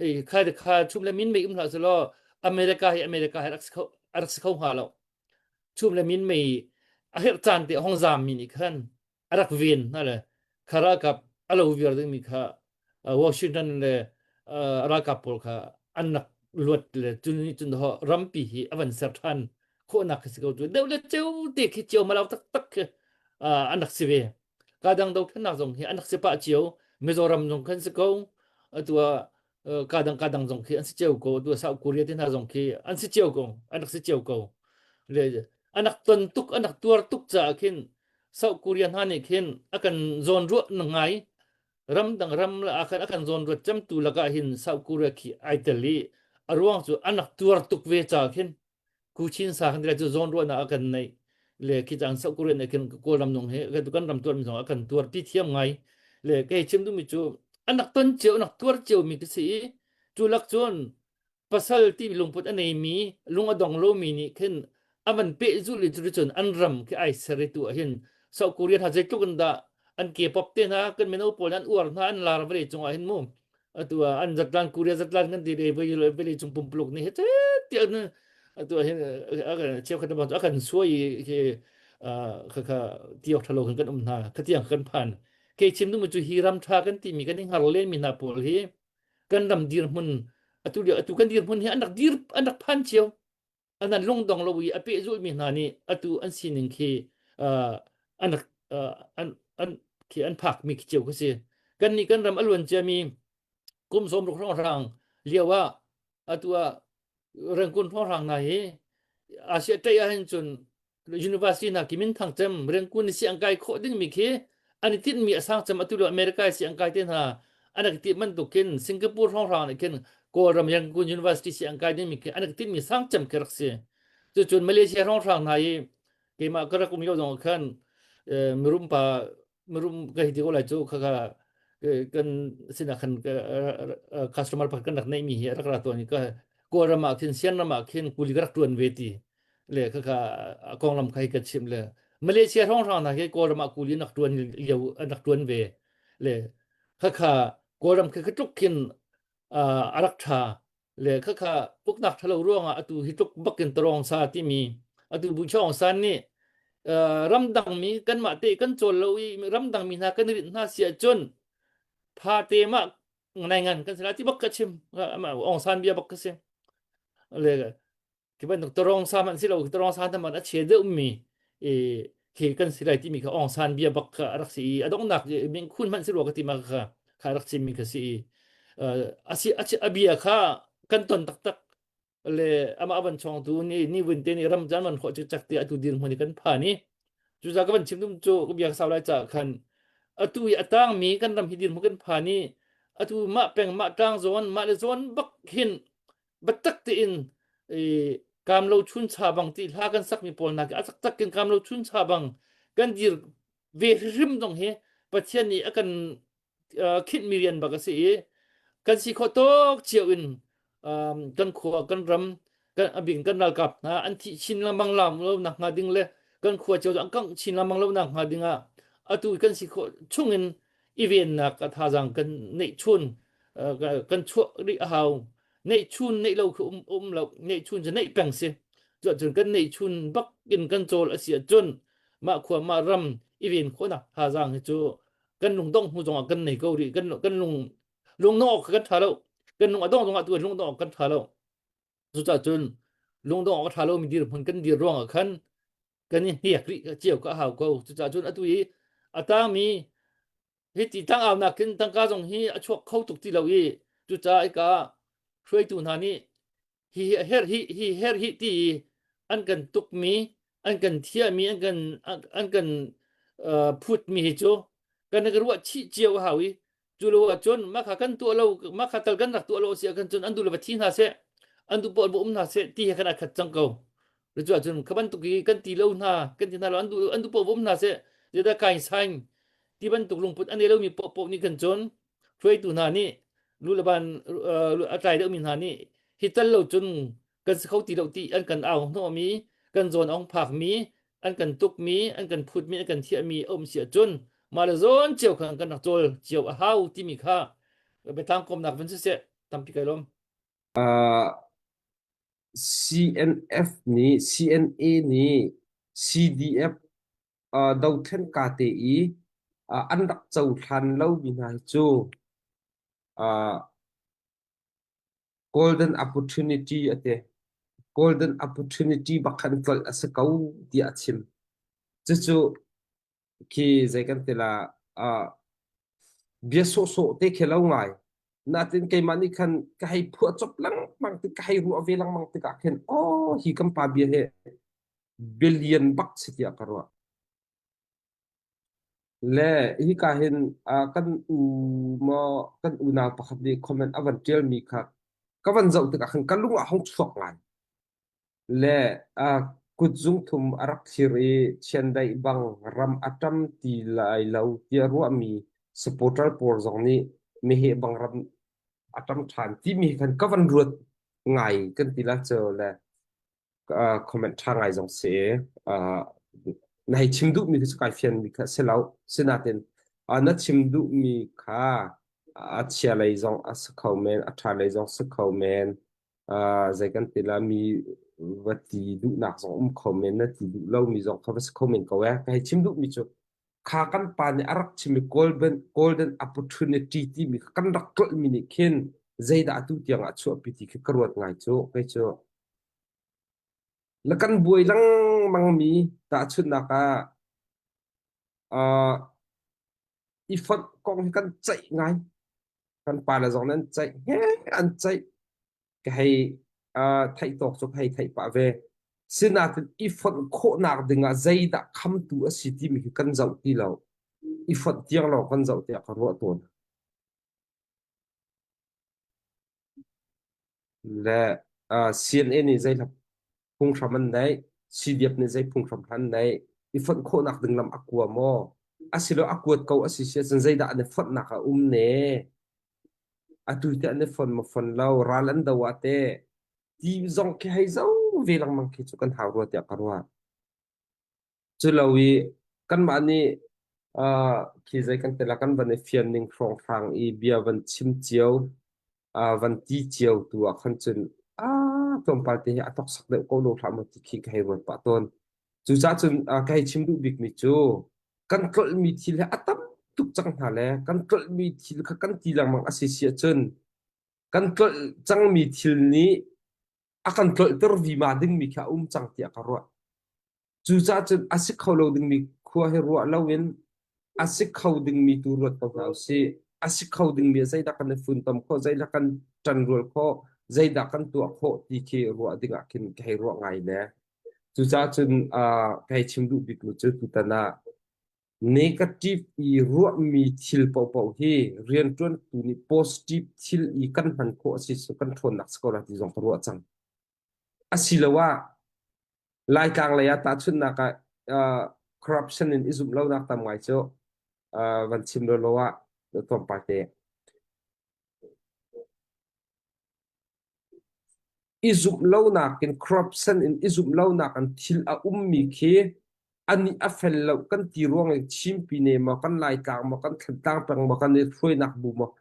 ei kha kha chum le minmei um hlah selaw America hi America hi rak si kho rak si kho hnga lo chum le minmei a herh caan te hong zam mi nih khan a rak ven hna le kha ralkap a lo viar ding mi kha Washington le ralkap pawl kha an rak luat le cun cun ho rampi hi a van ser than khawhnak khi si ko cu deuh le ceu te khi cio malau taktak khi an rak si ve ka dang dothlennak zong hi an rak si pah cio Mizoram zong khan si ko atu ah ka dang ka dang zong khi an si cio ko atu South Korea te hna zong khi an si cio ko an rak si cio ko le an rak ton tuk an rak tuar tuk caah khin South Korea hna nih khin a kan zawn ruah na ngai ramdang ram la ah khan a kan zawn ruat cemtu lakah hin South Korea khi ai tel i a ruang cu an rak tuar tuk ve caah khin Kuchin sa kan cu zawn ruahnak a kan neih le khi cang South Korea nih khin Kawlram zong hi kan ram tuar mi zong a kan tuar pi thiam ngai le kei chim duhmi cu an rak ton cio an rak tuar cio mi ka si i cu lak cun pasal ti lungput a neimi lung a dong lomi nih khin a van pehzulh i cuticun an ram khi ai ser i tu ah hin South Korea hna zeitluk in dah an K-pop te hna kan mino pawl an uar hna an lar vawlei cungah hin mu atu ah an zatlan Korea zatlan kan ti le vawlei cung pumpuluk nih he tiah atu ah hin cheukhat a kan suai i khi kha ti awk ṭhalo khan kan um hna khatiang kan phan kei chim duhmi cu hi ram ṭha kan timi kan i hngar lenmi hna pawl hi kan ram dirhmun atu lio atu kan dirhmun hi an rak dir an rak phan cio an an lungdong lo i a pehzulmi hna nih atu an sining khi an rak an an khi an phakmi khi cio khi si kan nih kan ram a luan ciami kum 60 hrawnghrang lio ah atu ah Rangoon hrawnghrang hna hi Asia ṭei ahhin cun university hna ki minthang cem Rangoon si an kai khawh dingmi khi an i tinhmi a sang cem atu lio America si an kai te hna an rak ti bantuk khin Singapore hrawnghrang nih khin Kawlram Yangon University si an kai dingmi khi an rak tinhmi sang cem khi rak si cucun Malaysia hrawnghrang hna i keimah ka rak um lio zong khan mirum pa mirum ka hei ti ko lai cu khakha kan sinah khan customer pakhat kan rak neihmi hi a rak ra tawn i ka Kawlram ah khin Sian ram ah khin kuli ka rak ṭuan ve ti le khakha a konglam kha hi ka chimh le Malaysia hrawnghrang hna khi Kawlram ah kuli an rak ṭuan lio an rak ṭuan ve le khakha Kawlram khi tluk khin a rak ṭha le khakha uknak ṭhalo ruangah atu hi tluk bakin tarawng sa timi atu Bu Aung San nih Ramdang mi kanmah te kan cawl lo i ramdang mi hna kan rinh hna si ahcun pha te mah nai ngan kan si lai ti bak ka chim. Aung San bia bak ka si. Le ki bantuk tarong sa man si lo tarong sa man a che deuh mi e khi kan si lai timi kha Aung San bia bak kha a rak si i a donghnak ming khun hmanh si rua ka ti ma kha kha rak chim mi kha si i a si a bia kha kan ton taktak le amah van chawngtu ni ni vun te nih ram jan man khawh cik te atu dir hmun kan phan i cuza ka van chim dum cu ka bia sau lai ca khan atu i atang mi kan ram hi dir hmun kan phan i atu mah peng mah tlang zawn mah le zawn bak hin biatak tein i kamlo chuncha bang ti hla kan sakmi pawl hna a taktak in kamlo chuncha bang kan dir ve hrim dong hi Pathian nih a kan khinhmi rian bak a si i kan si khawh tawk cio in kan khua kan ram kan abing kan ralkap hna an thih chin lengmang lam lo nak hnga ding le kan khua cio an kangh chin lengmang lo nak hnga ding ah atu kan si khawh chung in i vennak a thazaang kan neih chun kan chuah rih a hau. Neih chun neih lo khi um um lo neih chun cu neih peng si. Cuahcun kan neih chun bak in kan cawl a si ahcun mah khua mah ram i ven khawhnak thazaang hi cu kan lungdong hnu zongah kan nei ko rih. Kan kan lung lungdong awk kan tha lo. Kan lung a dong zongah tu lungdong awk kan tha lo. Cucaah cun lungdong awk a tha lomi dirhmun kan dir ruangah khan kan i hniak rih cio ka hau ko. Cucaah cun atu i a tangmi hi ti tlangaunak khin tangka zong hi a chuak kho tuk ti lo i cucaah hika hruaitu hna nih hi hi a herh hi hi herh hi ti i an kan tukmi an kan thiahmi an kan an kan uh, phutmi hi cu kan i ruah chih cio a hau i cu lo ahcun mah kha kan tuah lo mah kha tal kan rak tuah lo si ahcun cun an duh le va thi hna seh an duh paoh um hna seh ti he kan ai khat cang ko. Cu ahcun kha bantuk i kan ti lo hna kan ti hna lo an duh an duh paoh um hna seh zeidah kai sain ti bantuk lungput a nei lomi paohpaoh nih khan cun hruaitu hna nih lu le ban a tlai deuhmi hna nih hi tal lo cun kan si kho ti lo ti an kan au hnawhmi kan zawn a hung phakmi an kan tukmi an kan phutmi an kan thiahmi a um si ahcun mah le zawn cio khan kan rak cawl cio a hau timi kha biatlang kawmnak vun siseh tampi kai lawm. Uh, CNF nih CNA nih CDF uh, dothlen ka te i uh, an rak cohlan lomi hna hi cu uh, golden opportunity a ti. Golden opportunity bak khan tlolh a si ko tiah a chim. Cucu khi zei kan ti la uh, bia sawhsawh te khi lo ngai. Natin keimah nih khan ka hei phuah cop lengmang tik ka hei ruah ve lengmang tikah khin oh hi kan pa bia hi billion bak si tiah ka ruah. Le hika hin uh, kan u maw kan unau pakhat nih comment a van ṭialmi kha ka van zoh tikah khan ka lung ah hung chuak ngai. Le uh, kutzung thum a rak thlir i chiandeih bang ram a ṭam ti lai lo tiah ruahmi supporter pawl zong nih meheh bang ram a ṭam ṭhan timi khan ka van ruat ngai kan ti la cu le uh, comment ṭha ngai zong si uh, na hei chim duhmi kha cu kai fianmi kha si lo sinain uh, na chim duhmi kha a chia lei zong a si kho men a ṭha lei zong si kho men uh, zei kan ti la mi va ti duhnak zong um kho men na ti duh lomi zong kha va si kho men ko eh ka hei chim duhmi cu kha kan pa nih a rak chimmi golden golden opportunity timi kha kan rak tlolhmi nih khin zeidah atu tiang ah chuahpi ti khi ka ruat ngai cu kei cu Na kan buai lengmangmi tahchunhnak ah uh, i fonh kong hi kan ceih ngai. Kan pale zong nih an ceih. He an ceih. Ka hei uh, theih tawk cu ka hei theih pah ve. Sinain i fonh khawhnak dingah zeidah khamtu a si timi khi kan zoh ti lo. I fonh tiang lawng kan zoh tiah ka ruah tawn. Le uh, CNA nih zei phunghram an neih, CDF nih zei phunghram an neih, i fonh khawhnak ding lam a kua maw? Asilo a kuat ko a si si ahcun zeidah an i fonhnak a um ne? Atu te an i fon maw fon lo, ral an do ah teh ti zong khi hei zo ve lengmang khi cu kan hau rua tiah ka ruah. Culo i kanmah nih uh, khi zei kan ti la kan van i fian ning hrawnghrang i bia van chim cio, uh, van ti cio tu ah khan cun ah tlawmpal te hi a toksak deuh ko lo hlah maw ti khi ka hei ruat pah tawn. Cucaah cun ka hei chim duh bikmi cu kan tlolhmi thil hi a tam tuk cang hna le kan tlolhmi thil kha kan ti lengmang a si si ahcun kan tlolh cangmi thil nih a kan tlolhter vima dingmi khi a um cang tiah ka ruah. Cucaah cun a si kho lo dingmi khua hi ruah loin a si kho dingmi tu ruat ko hna usih. A si kho dingmi ah zeidah kan i funtom khawh, zeidah kan ṭanrual khawh, zeidah kan tuah khawh ti khi ruah ding ah khin ka hei ruah ngai le. Cucaah cun uh, ka hei chim duh bikmi cu tutan ah negative i ruahmi thil paohpaoh hi rianṭuantu nih positive thil i kan hman khawh a si cu kan ṭhawnnak si ko lai ti zong ka ruah cang. Asiloah Laitlang lei ah tahchunhnak ah uh, corruption in i zumh lonak tam ngai cu uh, van chim lawlaw ah tlawmpal te. I zumh lonak in corruption in i zumh lonak in thil a ummi khi anih a fel lo kan ti ruang i Chinpi ne maw kan Laitlang maw kan Thlantlang peng maw kan i hruainak bu maw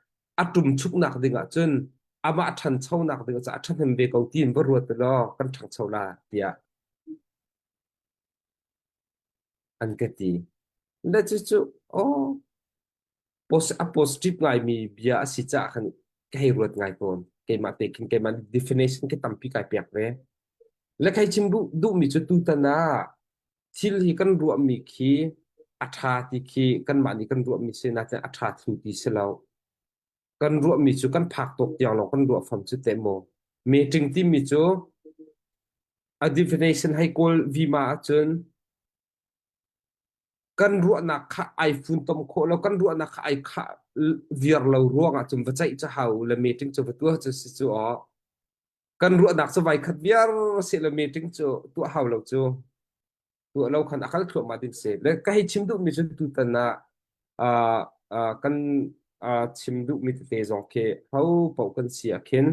a ṭumchuknak ding ahcun amah ṭhanchonak ding ah a ṭhahnem ve ko tiin va ruat law kan ṭhangcho la tiah an ka ti. Le cucu aw a positive ngaimi bia a si caah khan ka hei ruat ngai tawn. Keimah te khin keimah definition khi tampi kai pek ve. Le kai chim duhmi cu tutan ah thil hi kan ruahmi khi a ṭha ti khi kanmah nih kan ruahmi si nain a ṭha thlu ti si lo. Kan ruahmi cu kan phak tawk tiang lawng kan ruah fam cu teh maw. Meeting timi cu a definition hei kawl vima ahcun kan ruahnak kha ai funtom khawh lo, kan ruahnak kha ai khah viar lo ruangah cun va ceih cu hau le meeting cu va tuah cu si cu aw. Kan ruahnak cu vai khat viar seh le meeting cu tuah hau lo cu. Tuah lo khan a kal thluahmah ding si. Le ka hei chim duhmi cu tutan ah uh, uh, kan uh, chim duhmi tete zong khi ho paoh kan si ah khin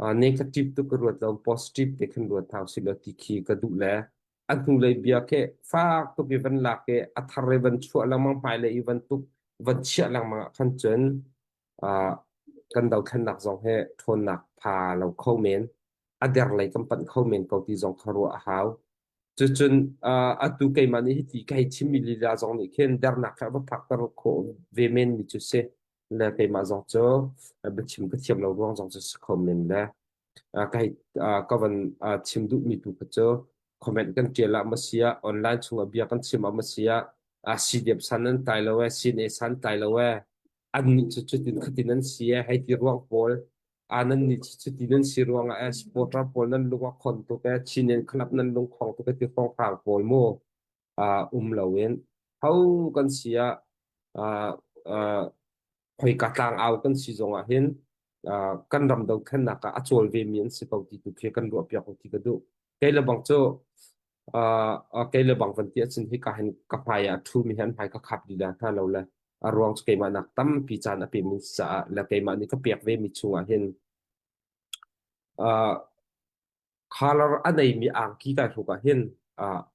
uh, negative tu ka ruat lo positive te khin ruat hau si lo ti khi ka duh le a hnulei bia khi fak tuk i van lak i a thar i van chuah lengmang hmailei i van tuk van chiah lengmang ah khan cun uh, kan dothlennak zong hi ṭhawnnak pha lo kho men a der lei kan panh kho men ko ti zong kha ruah a hau. Cucun uh, atu keimah nih hiti ka hei chimmi lila zong nih khin dernak kha va phakter khawh ve men mi cu si. Le keimah zong cu biachim ka thiam lo ruang zong cu si kho men le ka hei ka van chim duhmi tu kha cu comment kan ṭial ah maw si ah online chungah bia kan chim ah maw si ah CDF san nan tlai lo ee CNA san tlai lo ee annih cu cutin khatin an si ee hei ti ruang pawl nan nih cu cuti nan si ruangah ee supporter pawl nan lung a khon tuk ee Chin club nan lung khong tuk ee ti hrawnghrang pawl mu um loin ho kan si ah khoika tlangau kan si zongah hin kan ram dothlennak ah a cawl vemi an si ko ti tu khi kan ruahpiak ko ti ka duh. Kei le bang cu kei le bang van ti ahcun hika hin ka hmai ah a ṭhumi hi an hmai ka khap lila hna lo le a ruang cu keimah nak tampi caan a pemi caah le keimah nih ka pek vemi chungah hin Color a neimi angki kai hruk ahhin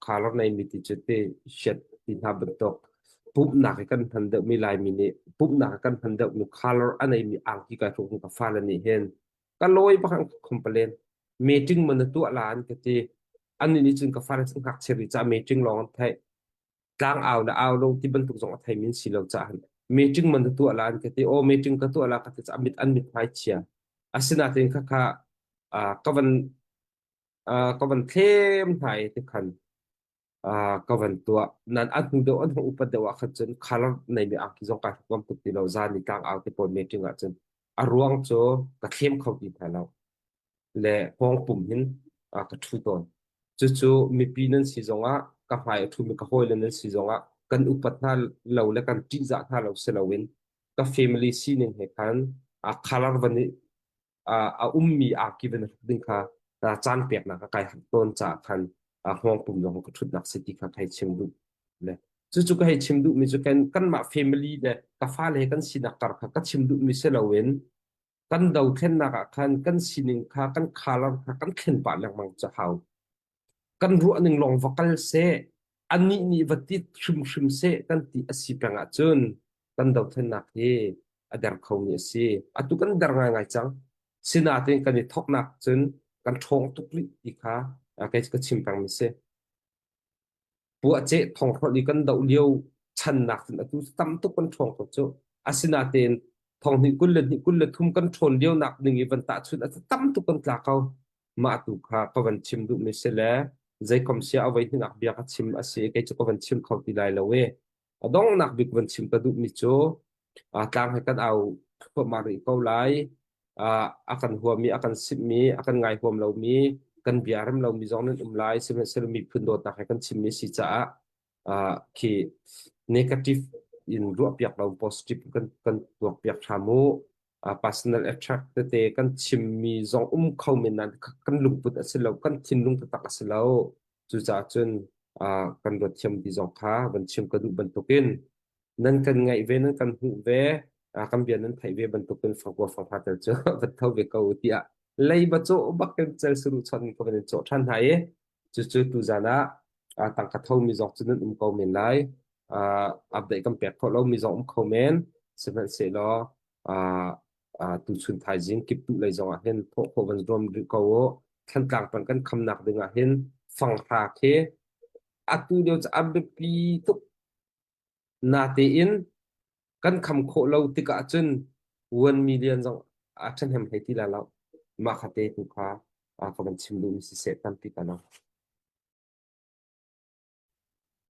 color neimi ti cu ti shirt ti hna bantuk pumhnak i kan hman deuhmi Laimi nih pumhnak i kan hman deuhmi color a neimi angki kai hruk ka fale nih hin ka lawi bak an ka complain. Meeting man na tuah la an ka ti. Annih nih cun ka fale cu ngakchia rih caah meeting lawng an theih. Tlang au le au lo ti bantuk zong a theimi an si lo caah meeting man na tuah la an ka ti. Aw meeting ka tuah la ka ti caah mit an mit hmai chia. Asinain khakha ka van ka van thlem hna i tikhan ka van tuah. Nan a hnu deuh an hung upat deuh ah khan cun color neimi angki zong kai hruk ngam tuk ti lo. Zan i tlang au te pawl meeting ah cun a ruang cu ka thlem kho ti hna lo. Le hngawng hin ka ṭhu tawn. Cucu mipi nan si zongah ka hmai a ṭhumi ka hawile nan si zongah kan upat hna lo le kan ṭihzah hna lo si loin ka family sining he khan color van i a ummi angki van hruk ding kha caan peknak ka kai harh tawn caah khan hngawng pum zong ka ṭhutnak si ti kha ka hei chim duh le cucu ka hei chim duhmi cu kan kanmah family le ka fale he kan sinak kar kha ka chim duhmi si loin kan dothlennak ah khan kan sining kha kan color kha kan thlen pah lengmang cu hau kan ruahning lawng va kal seh anih nih va tit hrimhrim seh kan ti a si peng ahcun kan dothlennak hi a der khomi a si. Atu kan der ngaingai cang. Sinain kan i thawknak cun kan ṭhawng tuk rih ti kha kei ka chim pengmi si. Puahceh thonghrolh i kan doh lio channak cun atu tam tuk kan ṭhawng ko cu. Asinain thonghnih 22 23 kan ṭhawn lio nak ning i van tahchunh ah tam tuk kan tla ko. Mah tu kha ka van chim duhmi si le zeikom sia a voi hnih bia ka chim a si kei cu ka van chim kho ti lai lo i a donghnak bik van chim ka duhmi cu tlang he kan au thluahmah rih ko lai. A kan huami, a kan simmi, a kan ngai huam lomi, kan bia rem lomi zong nan um lai. Sihmanhsehlaw miphun dawtnak he kan chimmi si caah khi negative in ruahpiak lo positive kan kan tuakpiak hram u. Personal attack tete kan chimmi zong um kho men nain kan lungput a si lo, kan thinlung taktak a si lo. Cucaah cun kan ruat thiam ti zong kha van chim ka duh bantukin nan kan ngaih ve nan kan hmuh ve kan bia nan theih ve bantukin fangkua fanghra tel cu van tho ve ko tiah leiba cawh bak in cel suru chon ka van in cawh ṭhan hna i cucu tuzan ah tangka tho mi zong cu nan um ko men lai update kan pek khawh lo mi zong um kho men sihmanhsehlaw tuchun thaizing kip tu lei zong ah hin thawh khawh van zuam rih ko u Thantlang peng kan khamnak ding ah hin fanghra khi atu lio cu a biapi tuk Natein kan kham khawh lo tikah cun 1 million zong a ṭhahnem hlei ti lai lo. Mah kha te tu kha ka van chim duhmi siseh tampi ka lo.